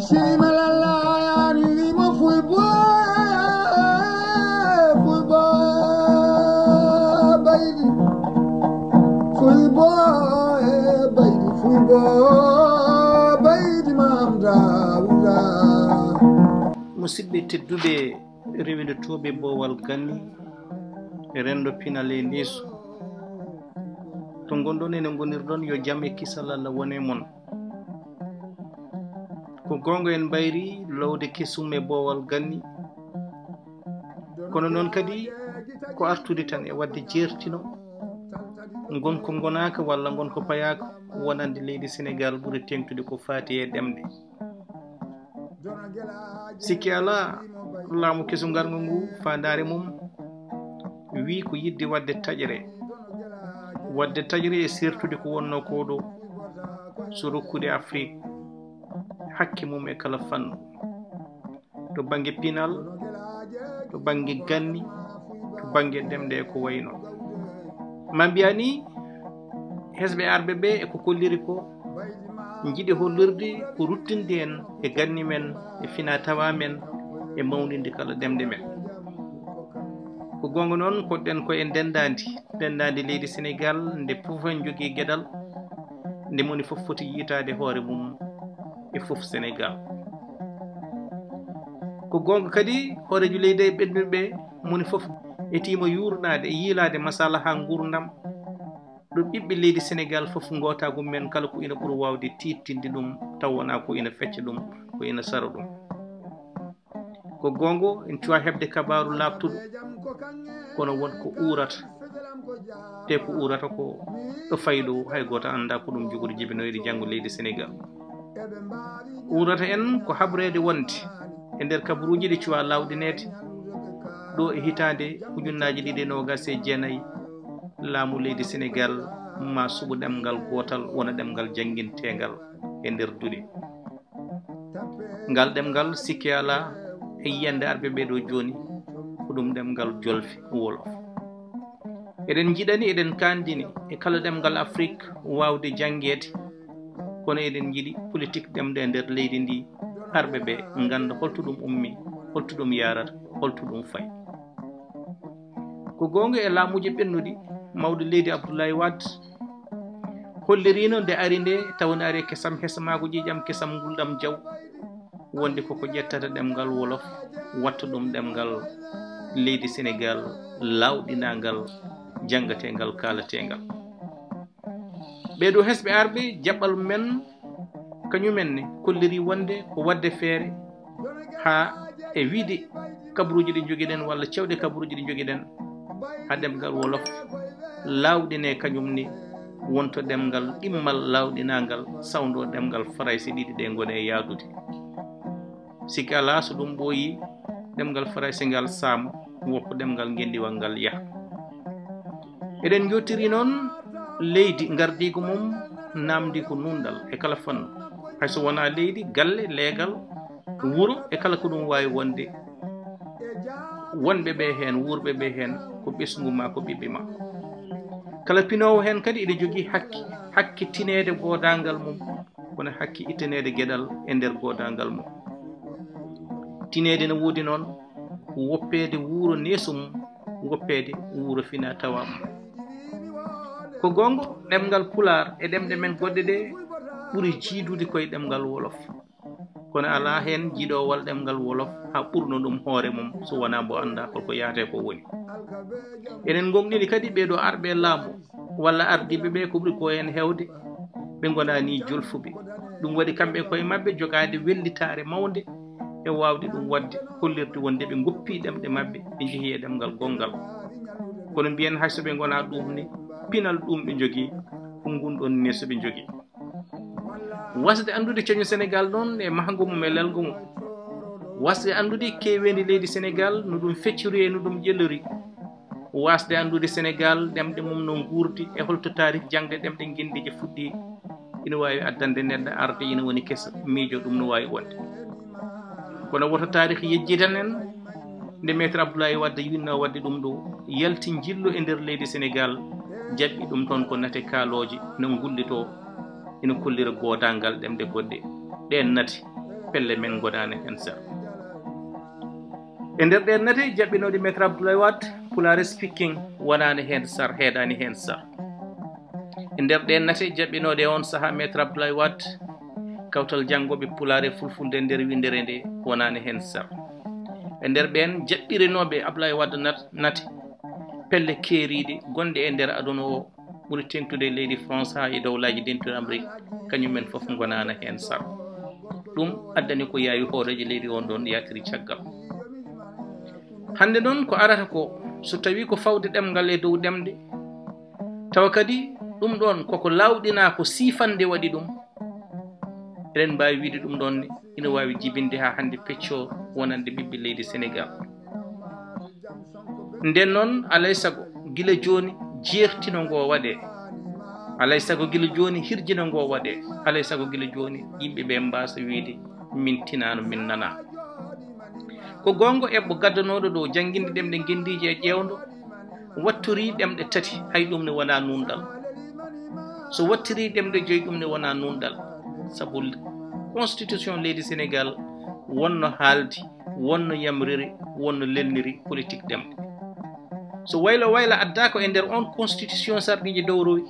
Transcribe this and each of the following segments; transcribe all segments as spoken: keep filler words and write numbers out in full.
Simalala yani wimo fuy boy, fuy boy, baydi. Fuy boy, baydi, fuy boy, baydi, Mam Dawuda. Musidɓe tedduɓe, rewindotooɓe boowal ganni, renndo pinal e neesu, to ngonɗon ene ngonirɗon, yo jam e kisal Allah wone mon. Ko goonga, en mbayri lowde kesum e boowal ganni, kono noon kadi ko artude tan e waɗde jeertino ngon ko ngonaaka walla ngon ko payaaka wonande leydi Senegaal ɓuri teeŋtude ko faati e ɗemɗe. Sikki alaa, laamu kesu ngarngu ngu, faandaare mum wii ko yiɗde waɗde taƴre, waɗde taƴre e seertude ko wonnoo ko ɗo so rokkude Afrik hakke mum e kala fannu, to bannge pinal, to bannge ganni, to bannge ɗemɗe e ko wayi noon. Ma mbiyaa ni, hesɓe arɓe ɓe e ko kolliri ko, njiɗi hollirde ko ruttinde en e ganni men, e finaa tawaa men, e mawninde kala ɗemɗe men. Ko goonga noon, koɗɗen ko e ndenndaandi, ndenndaandi leydi Senegaal, nde fof en njogii geɗal, nde moni fof foti yiytaade hoore mum e fof Senegaal. Ko goonga kadi, hooreejo leydi e ɓennuɓe moni fof etiima yuurnaade, yiilaade masalaha nguurndam, ɗo ɓiɓɓe leydi Senegaal fof ngootaagu men kala ko ina ɓuri waawde tiiɗtinde ɗum, taw wonaa ko ina fecca ɗum, ko ina sara ɗum. Ko goonga, en cuwaa heɓde kabaaru laaɓtuɗo, kono won ko uurata, te ko uurata ko ɗo fayi ɗo, hay gooto anndaa ko ɗum jogori jibinoyde janngo leydi Senegaal. Uurata en ko habreede wonde e nder kabaruuji ɗi cuwaa laawɗineede, ɗo e hitaande ujunnaaji ɗiɗi e noogaas e jeenayi, laamu leydi Senegaal ma suɓo ɗemngal gootal wona ɗemngal jannginteengal e nder duɗe. Ngal ɗemngal, sikke alaa, e yiyannde arɓe ɓee ɗo jooni, ko ɗum ɗemngal jolfe, Wolof. Eɗen njiɗani, eɗen kaandini e kala ɗemngal Afrik waawde janngeede, kono eɗen njiɗi politik ɗemɗe e nder leydi ndi, arɓe ɓe ngannda holto ɗum ummi, holto ɗum yaarata, holto ɗum fayi. Ko goonga, e laamuuji ɓennuɗi, mawɗo leydi Abdoulaye Wade holliriino nde ari nde, taw ne ari e kesam hesmaagu ƴiiƴam, kesam ngulɗam jaw, wonde koko ƴettata ɗemngal Wolof, watta ɗum ɗemngal leydi Senegaal, laawɗinangal, janngateengal, kaalateengal. Ɓee ɗoo hesɓe arɓe, jaɓɓal men, kañumen ne kolliri wonde ko waɗde feere haa e wiyde kabaruuji ɗi njogiɗen walla cewɗe kabaruuji ɗi njogiɗen, haa ɗemngal Wolof laawɗinee kañum ne, wonto ɗemngal ɗimmal laawɗinangal, sawndo ɗemngal Farayse, ɗiɗi ɗe ngoni e yahdude. Sikke alaa, so ɗum ɓooyii, ɗemngal Farayse ngal saama, woppa ɗemngal ngenndiwal ngal yaha. Eɗen njottiri noon leydi ngardiigu mum, naamndi ko nuunɗal e kala fannu. Hay so wonaa leydi, galle, leegal, wuro e kala ko ɗum waawi wonde. Wonɓe ɓe heen, wuurɓe ɓe heen, ko ɓesngu ma, ko ɓiɓɓe ma. Kala pinoowo heen kadi ina jogii hakke, hakke tineede goodaangal mum, kono hakke ittaneede geɗal e nder goodaangal mum. Tineede ne woodi noon, woppeede wuuro neesu mum, woppeede wuuro finaa tawaa mum. Ko goonga, ɗemngal Pulaar e ɗemɗe men goɗɗe ɗe ɓuri jiidude ko e ɗemngal Wolof. Kono alaa heen jiiɗoowal ɗemngal Wolof haa ɓurno ɗum hoore mum, so wonaa mbo anndaa holko yahata e ko woni. Eɗen ngoongɗini kadi ɓee ɗoo arɓe laamu walla ardiiɓe ɓe ko ɓuri ko heen heewde, ɓe ngonaa nii jolfuɓe. Ɗum waɗi kamɓe koye maɓɓe jogaade wellitaare mawnde e waawde ɗum waɗde, hollirde wonde ɓe ngoppii ɗemɗe maɓɓe, ɓe njehii e ɗemngal gonngal. Kono mbiyen hay so ɓe ngonaa ɗum ne, pinal ɗum ɓe njogii, ko ngun ɗon neesu ɓe njogii. Wasde anndude coñu Senegaal noon e mahngo mum e lelngo mum. Wasde anndude keeweendi leydi Senegaal, no ɗum feccori e no ɗum ƴellori. Wasde anndude Senegaal, ɗemɗe mum no nguurdi e holto taarih jaŋde ɗemɗe ngenndiije fuɗɗi. Ina waawi addande neɗɗo arde ina woni keso, miijo ɗum no waawi wonde. Kono woto taarih yejjitan en, nde Maître Abdoulaye Wade winnoo waɗde ɗum ɗo, yalti njillu e nder leydi Senegaal, jaɓɓi ɗum toon ko nate kaalooje, no ngullitoo. ina kollira goodaangal ɗemɗe goɗɗe. Ɗeen nate, pelle men ngonaani heen sar. E nder ɗeen nate jaɓɓinooɗe Maître Abdoulaye Wade, Pulaar speaking wonaani heen sar, heedaani heen sar. E nder ɗeen nate jaɓɓinooɗe e oon sahaa Maître Abdoulaye Wade, kawtal janngooɓe Pulaar e Fulfulde e nder winndere nde wonaani heen sar. E nder ɓeen jaɓɓirinooɓe Abdoulaye Wade nat-, nate, pelle keeriiɗe gonɗe e nder aduna o, ɓuri teeŋtude e leydi France haa e Dowlaaji Dentuɗi Amrik, kañum en fof ngonaani heen sar. Ɗum addani ko yaawi hooreejo leydi on ɗon yaatiri caggal. Hannde noon ko arata ko, so tawii ko fawde ɗemngal e dow ɗemɗe, tawa kadi ɗum ɗoon koko laawɗinaa, ko siifannde waɗi ɗum, eɗen mbaawi wiyde ɗum ɗoon ne ina waawi jibinde haa hannde peccoo wonande ɓiɓɓe leydi Senegaal. Nden noon, alay sago gila jooni jeertino ngo waɗee. Alay sago gila jooni hirjino ngo waɗee. Alay sago gila jooni yimɓe ɓe mbaasa wiyde min tinaano, min nanaa. Ko goonga, eɓɓo gaddanooɗo ɗo jannginde ɗemɗe ngenndiije e ƴeewndo wattorii ɗemɗe tati, hay ɗum ne wonaa nuunɗal. So wattirii ɗemɗe joyi, ɗum ne wonaa nuunɗal. Sabu constitution leydi Senegaal wonno haaldi, wonno yamriri, wonno lelniri politique ɗemɗe. So waylo waylo addaaka e nder on constitution sarɗiiji dowrowi,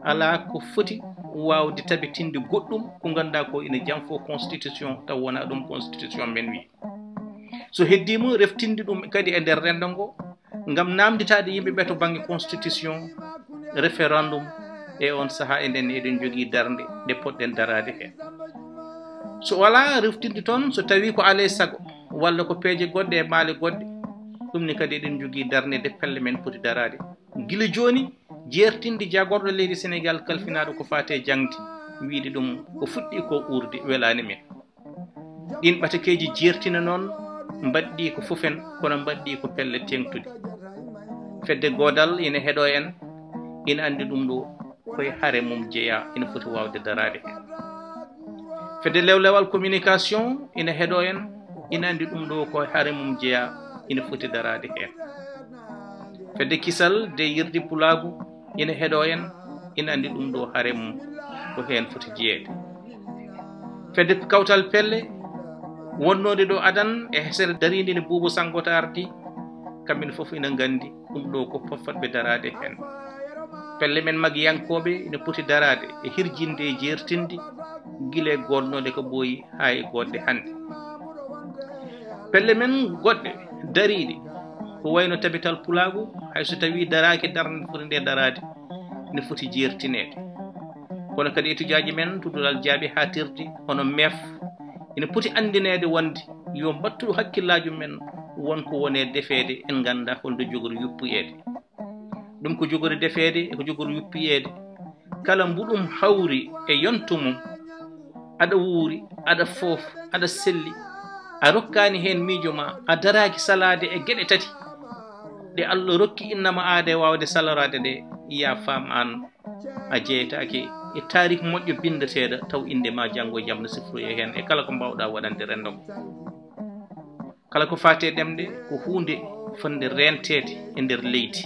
alaa ko foti waawde tabitinde goɗɗum ko ngannduɗaa ko ina janfoo constitution, taw wonaa ɗum constitution men wi. So heddiima, reftinde ɗum kadi e nder renndo ngo, ngam naamnditaade yimɓe ɓe to bannge constitution, référendum, e on sahaa enen eɗen njogii darnde nde potɗen daraade heen. So alaa reftinde toon, so tawii ko alaa e sago, walla ko peeje goɗɗe e maale goɗɗe, ɗum ne kadi eɗen njogii darnde nde pelle men poti daraade. Gila jooni, jeertinde jaagorɗo leydi Senegaal kalfinaaɗo ko faati e jaŋde, wiyde ɗum ko fuɗɗii ko uurde welaani min. Ɗiin ɓatakeeji jeertina noon, mbaɗɗii ko fof en, kono mbaɗɗii ko pelle teeŋtuɗe. Fedde Goodal ina heɗoo en, ina anndi ɗum ɗo koye hare mum jeyaa, ina foti waawde daraade heen. Fedde Lewlewal Communication ina heɗoo en, ina anndi ɗum ɗo koye hare mum jeyaa, ina foti daraade heen. Fedde Kisal de Yirde Pulaagu ina heɗoo en, ina anndi ɗum ɗo hare mum ko heen foti jeyeede. Fedde Kawtal Pelle wonnoonde ɗo adan e hesere dariinde ne Buubu Sanngo Taardi, kamɓe ne fof ina nganndi ɗum ɗo ko potɓe daraade heen. Pelle men magiyankooɓe ina poti daraade e hirjinde e jeertinde gila e goodnoonde ko ɓooyi haa e goodde hannde. Pelle men goɗɗe dariiɗe ko wayno Tabital Pulaagu, hay so tawii daraaki darnde foti nde daraade, ne foti jeertineede. Kono kadi étudiant ji men to duɗal jaaɓi haatirde hono meef ina poti anndineede wonde yo mbattu hakkillaaji men won ko woni e defeede, en nganndaa holno jogori yuppoyeede. Ɗum ko jogori defeede e ko jogori yuppoyeede. Kala mbuɗum hawri e yonto mum, aɗa wuuri, aɗa foof, aɗa selli, a rokkaani heen miijo ma, a daraaki salaade e geɗe tati ɗe Allah rokki innama aade waawde saloraade ɗe, ya faam aan a jeyetaake e taariik moƴƴo binndeteeɗo, taw innde ma janngo e jam no sifroye heen e kala ko mbaawɗaa waɗande renndo ngo. Kala ko faati e ɗemɗe ko huunde fotnde reenteede e nder leydi,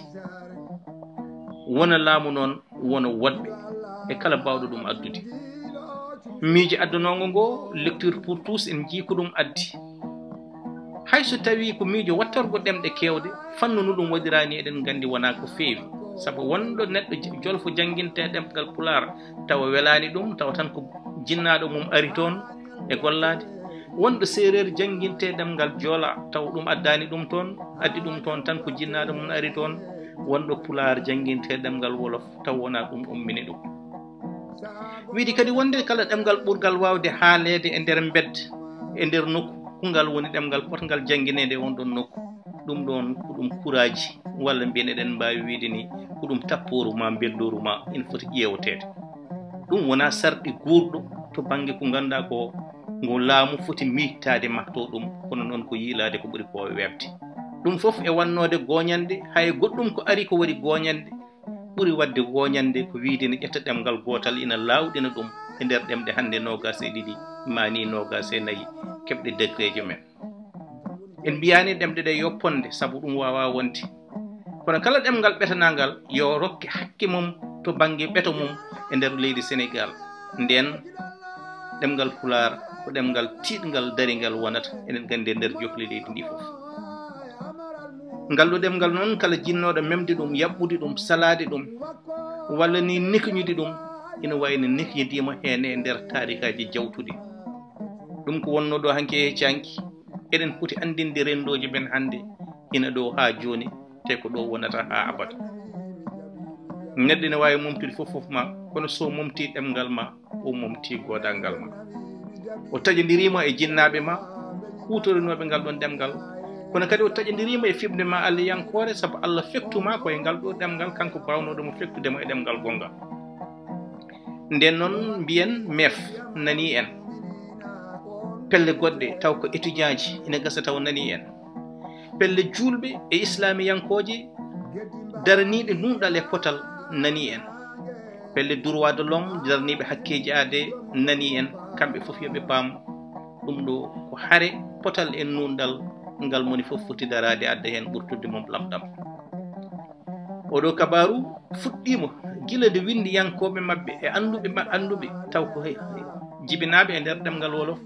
wona laamu noon, wona woɗɓe e kala baawɗo ɗum addude. Miijo addunoongo ngo, lecture pour tous, en njii ko ɗum addi. Hay so tawii ko miijo wattorgo ɗemɗe keewɗe, fannu no ɗum waɗiraani eɗen nganndi wonaa ko feewi. Sabu wonɗo neɗɗo j-, jolfo jannginte ɗemngal Pulaar tawa welaani ɗum, tawa tan ko jinnaaɗo mum ari toon e gollaade. Wonɗo seereer jannginte ɗemngal Joola tawa ɗum addaani ɗum toon, addi ɗum toon tan ko jinnaaɗo mum ari toon. Wonɗo Pulaar jannginte ɗemngal Wolof tawa wonaa ɗum ummini ɗum. Wiide kadi wonde kala ɗemngal ɓurngal waawde haaleede e nder mbedda, e nder nokku, ko ngal woni ɗemngal potngal janngineede e on ɗon nokku. Ɗum ɗoon ko ɗum kuraaji, walla mbiyen eɗen mbaawi wiide ni ko ɗum tappooru ma, mbellooru ma, ina foti ƴeewteede. Ɗum wonaa sarɗi guurɗo to bannge ko ngannduɗaa ko ngo laamu foti miijtaade mahto ɗum, kono noon ko yiilaade ko ɓuri ko weeɓde. Ɗum fof e wannoode gooñande, hay goɗɗum ko ari ko waɗi gooñande, ɓuri waɗde gooñande ko wiide ne ƴetta ɗemngal gootal ina laawɗina ɗum e nder ɗemɗe hannde noogaas e ɗiɗi, maa ni noogaas e nayi keɓɗe degré ji men. En mbiyaani ɗemɗe ɗe yopponde, sabu ɗum waawaa wonde. Kono kala ɗemngal ɓetanaangal yo rokke hakke mum to bannge ɓeto mum e nder leydi Senegaal. Nden ɗemngal Pulaar ko ɗemngal tiiɗngal, daringal wonata, eɗen nganndi e nder jokli leydi ndi fof. Ngal ɗo ɗemngal noon, kala jinnooɗo memde ɗum, yaɓɓude ɗum, salaade ɗum, walla ni nikñude ɗum, ina waawi no nikñidiima heen e nder taarikaaji jawtuɗi. Ɗum ko wonnoo ɗo hanki e canki, eɗen poti anndinde renndooji men hannde, ina ɗo haa jooni, te ko ɗo wonata haa abada. Neɗɗo ina waawi momtude fof fof ma, kono so momti ɗemngal ma, o momti goodal ngal ma. O taƴondiriima e jinnaaɓe ma, huutorinooɓe ngal ɗon ɗemngal. Kono kadi o taƴondiriima e fiɓnde ma Allayankoore, sabu Allah fektu ma ko e ngal ɗo ɗemngal, kanko baawnooɗo mo fektude mo e ɗemngal gonngal. Nden noon mbiyen meef nanii en. Pelle goɗɗe taw ko étudiant ji ina gasa taw nanii en. Pelle juulɓe e islaamiyankooje daraniiɓe nuunɗal e potal nanii en. Pelle droit de l'homme daraniiɓe hakkeeji aadee nanii en. Kamɓe fof yo ɓe paam ɗum ɗo ko hare potal e nuunɗal ngal moni fof foti daraade adda heen ɓurtudde mum lamɗam. Oɗo kabaaru fuɗɗiima gila nde winndiyankooɓe maɓɓe e annduɓe ma-, annduɓe taw ko he-, jibinaaɓe e nder ɗemngal Wolof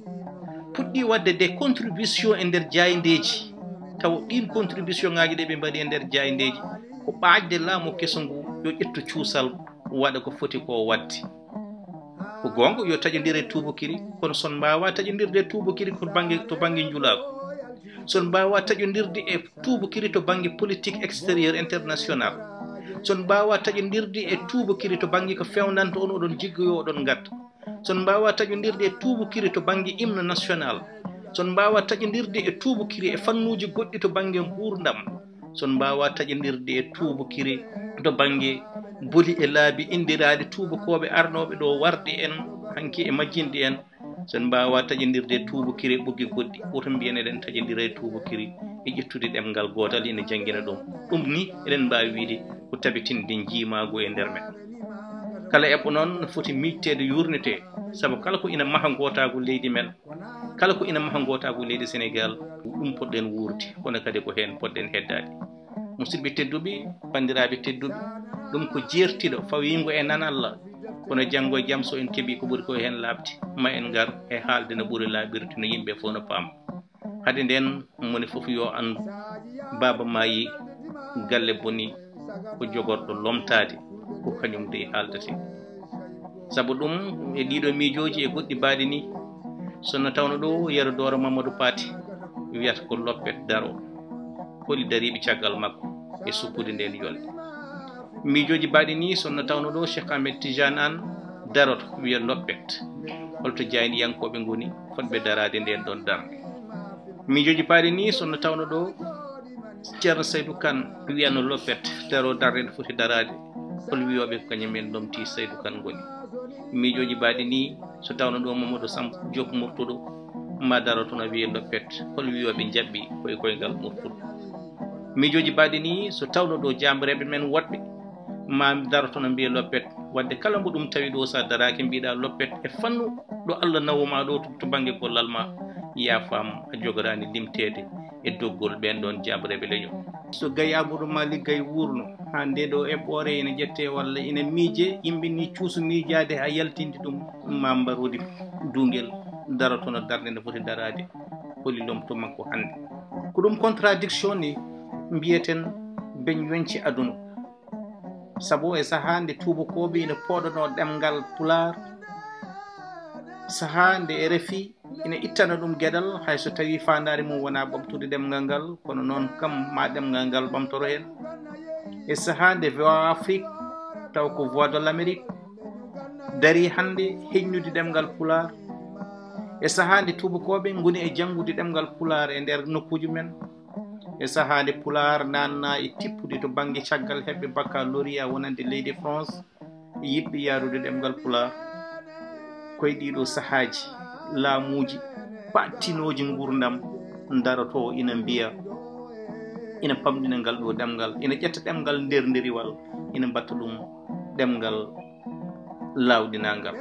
puɗɗii waɗde des contributions e nder jaayndeeji. Taw ɗiin contribution ŋaaji ɗe ɓe mbaɗi e nder jaayndeeji ko ɓaajde laamu keso ngu yo ƴettu cuusal waɗa ko foti ko waɗde. Ko goonga yo taƴondir e tuubakiri, kono son mbaawa taƴondirde e tuubakiri ko bannge, to bannge njulaagu. Son mbaawa taƴondirde e tuubakiri to bannge politique extérieure international. Son mbaawa taƴondirde e tuubakiri to bannge ko fewnanta on oɗon jiggoyo oɗon ngadda. Son mbaawa taƴondirde e tuubakiri to bannge hymne national. Son mbaawa taƴondirde e tuubakiri e fannuuji goɗɗi to bannge nguurndam. Son mbaawa taƴondirde e tuubakiri to bannge boli e laabi inndiraaɗi tuubakooɓe arnooɓe ɗo warde en hanki e majjinɗe en. Son mbaawa taƴondirde e tuubakiri e ɓoggi goɗɗi, woto mbiyen eɗen taƴondira e tuubakiri e ƴettude ɗemngal gootal ina janngina ɗum. Ɗum ni eɗen mbaawi wiyde ko tabitinde njiimaagu e nder men. Kala eɓɓo noon no foti miijteede, yuurnitee, sabu kala ko ina maha ngootaagu leydi men, kala ko ina maha ngootaagu leydi Senegaal, ɗum poɗɗen wuurde, kono kadi ko heen poɗɗen heddaade. Musidɓe tedduɓe, banndiraaɓe tedduɓe, ɗum ko jeertiɗo fawiingo e nanalla, kono janngo e jam so en keɓii ko ɓuri ko heen laaɓde, ma en ngar e haalde no ɓuri laaɓirde, no yimɓe fof no paam. Hade nden, moni fof yo anndu, baaba maayi, galle boni, ko jogorɗo lomtaade, ko kañum dey haaldatee. Sabu ɗum, e ɗiɗo miijooji e goɗɗi baaɗi ni, so no tawno ɗo Yero Dooro Mamadou Paati wiyata ko loppet daro, holi dariiɓe caggal makko e sukkude nden yolde. Miijooji baaɗi ni, so no tawno ɗo Cheikh Ahmed Tidiane Anne daroto, wiya loppet, holto jaayndiyankooɓe ngoni fotɓe daraade nden ɗon darnde. Miijooji baaɗi ni, so no tawno ɗo Ceerno Saydu Kan wiyano loppet, daro darnde no foti daraade, hol wiyooɓe ko kañum en lomti Saydu Kan ngoni. Miijooji baaɗi ni, so tawno ɗo Mamadou Samb Diop Murtuɗo ma daroto no wiye loppet, hol wiyooɓe njaɓɓi koye koyngal Murtuɗo. Miijooji baaɗi ni, so tawno ɗo jaambareeɓe men woɗɓe ma daroto no mbiye loppet, wadde kala mbo ɗum tawi ɗo sa daraaki mbiɗa loppet e fannu ɗo Allah nawuma ɗo to, to bannge gollal ma, yaafaam a jogoraani limteede e doggol ɓeen ɗoon jaambareeɓe leñol. So gay Amadou Malick Gaye wuurno, haa nde ɗo eɓɓoore ina ƴettee walla ina miijee, yimɓe ni cuusu miijaade haa yaltinde ɗum, ma mbaroodi duungel daroto no darnde nde foti daraade, holi lomto makko hannde? Ko ɗum contradiction ni mbiyeten beñ weñci aduna. Sabu e sahaa nde tuubakooɓe ina pooɗanoo ɗemngal Pulaar, sahaa nde R F I ina ittana ɗum geɗal, hay so tawii faandaare mum wonaa ɓamtude ɗemngal ngal, kono noon kam ma ɗemngal ngal ɓamtoro heen. E sahaa nde Voix Afrique, taw ko Voix de l'Amérique, darii hannde heñnude ɗemngal Pulaar. E sahaa nde tuubakooɓe ngoni e janngude ɗemngal Pulaar e nder nokkuuji men. E sahaa nde Pulaar naatnaa e tippude to bannge caggal heɓɓe baccalauréat wonande leydi France, yiɗɓe yaarude ɗemngal Pulaar, koye ɗiɗo sahaaji, laamuuji paɗtinooji nguurndam ndarotoo ina mbiya, ina pamɗina ngal ɗo ɗemngal, ina ƴetta ɗemngal ndernderiwal, ina mbaɗta ɗum ɗemngal laawɗinangal.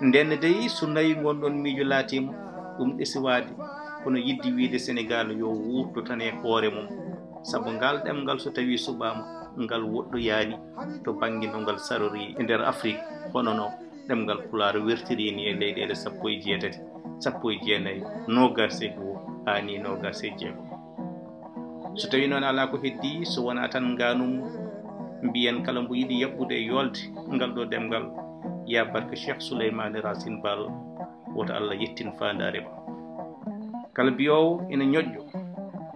Ndenne dey, so nayi ngon ɗon miijo laatiima, ɗum ɗesiwaade, kono yiɗde wiyde Senegaal yo wuurdo tan e hoore mum, sabu ngal ɗemngal so tawii suɓaama, ngal woɗɗoyaani to bannge no ngal sarorii e nder Afrik, hono no Ɗemngal Pulaar wertirii ni e leyɗeele sappo e jeetati, sappo e jeenayi, noogaas e goo, haa ni noogaas e jeego. So tawii noon alaa ko heddii, so wonaa tan ngaanum, mbiyen kala mbo yiɗi yaɓɓude e yoolde ngal ɗo ɗemngal, yaa barke Cheikh Souleymane Racine Baal, woto Allah yettin faandaare ma. Kala biyoowo ina ñoƴƴo,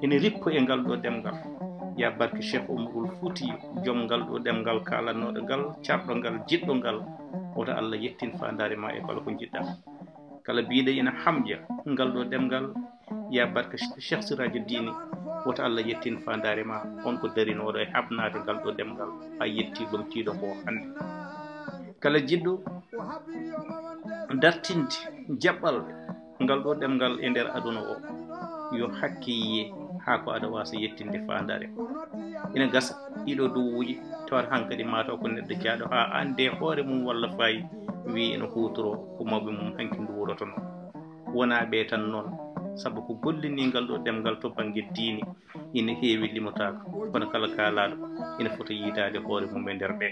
ina rippo e ngal ɗo ɗemngal, yaa barke Cheikh Oumarul Foutiyou, joom ngal ɗo ɗemngal, kaalannooɗo ngal, carɗo ngal, jiɗɗo ngal, woto Allah yettin faandaare ma e kala ko njiɗɗa. Kala biiɗo ina hamƴa ngal ɗo ɗemngal, yaa barke Cheikh Siraji Dini, woto Allah yettin faandaare ma, on ko darinooɗo e haɓnaade ngal ɗo ɗemngal, haa yetti lomtiiɗo ngo hannde. Kala jiɗɗo dartinde jaɓɓal ngal ɗo ɗemngal e nder aduna o, yo hakke yiye haa ko aɗa waasa yettinde faandaare. Ina gasa ɗiɗo duwuuji, tawata hankadi mataw ko neɗɗo jaaɗo haa annde hoore mum walla faayi, wiyi ina huutoroo ko mawɓe mum hanki nduwrotonoo. Wonaa ɓe tan noon, sabu ko gollini ngal ɗo ɗemngal to bannge diine ina heewi, limotaako, kono kala kaalaaɗo ina fota yiytaade hoore mum e nder ɓe.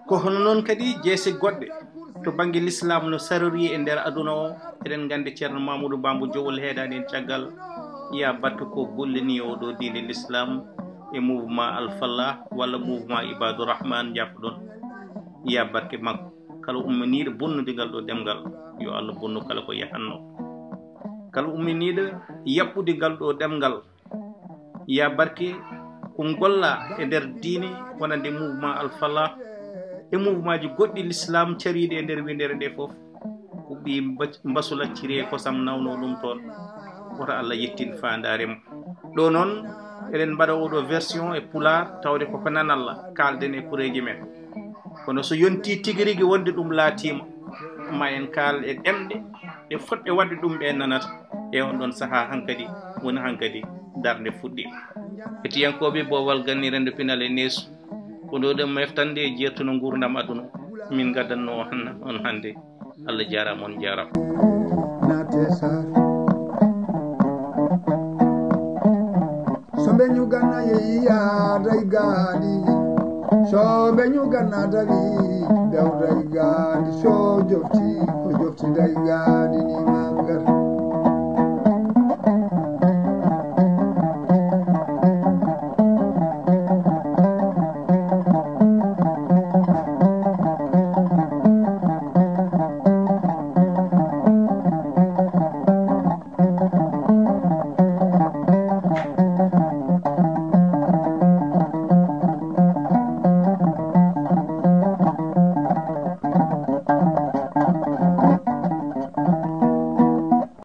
Ko hono noon kadi jeese goɗɗe to bannge lislaam no sarorii e nder aduna o. Eɗen nganndi Ceerno Mamadou Bambo Jowol heedaani en caggal, yaa barke ko gollini oo ɗo diine lislaam e mouvement Al Falah walla mouvement Ibadu Rahman, njaafo-ɗon, yaa barke makko. Kala umminiiɗo bonnude ngal ɗo ɗemngal, yo Allah bonnu kala ko yahatnoo. Kala umminiiɗo yaɓɓude ngal ɗo ɗemngal, yaa barke ko golla e nder diine, wonande mouvement Al Falah e mouvement ji goɗɗi lislaam cariiɗi e nder winndere nde fof, ko ɓii mba-, mbasu lacciri e kosam nawnoo ɗum toon. Woto Allah yettin faandaare mum. Ɗo noon, eɗen mbaɗa oɗo version e Pulaar, tawde koko nanalla, kaalden e kureeji men. Kono so yontii tigi rigi wonde ɗum laatiima, ma en kaal e ɗemɗe ɗe fotɓe waɗde ɗum ɓe nanata. E on ɗon sahaa hankadi, woni hankadi darnde fuɗɗiima. Hettiyankooɓe Boowal Ganni Renndo Pinal e Neesu, ko ɗo ɗen meftande e jeertuno nguurndam aduna, min ngaddanno on hannde. Allah jaaraama, on jaaraama. Naate Saar. So mbe ñugana yeeya day gaandi. So mbe ñugana dari, daw day gaandi. So jofti, ko jofti day gaandi ni.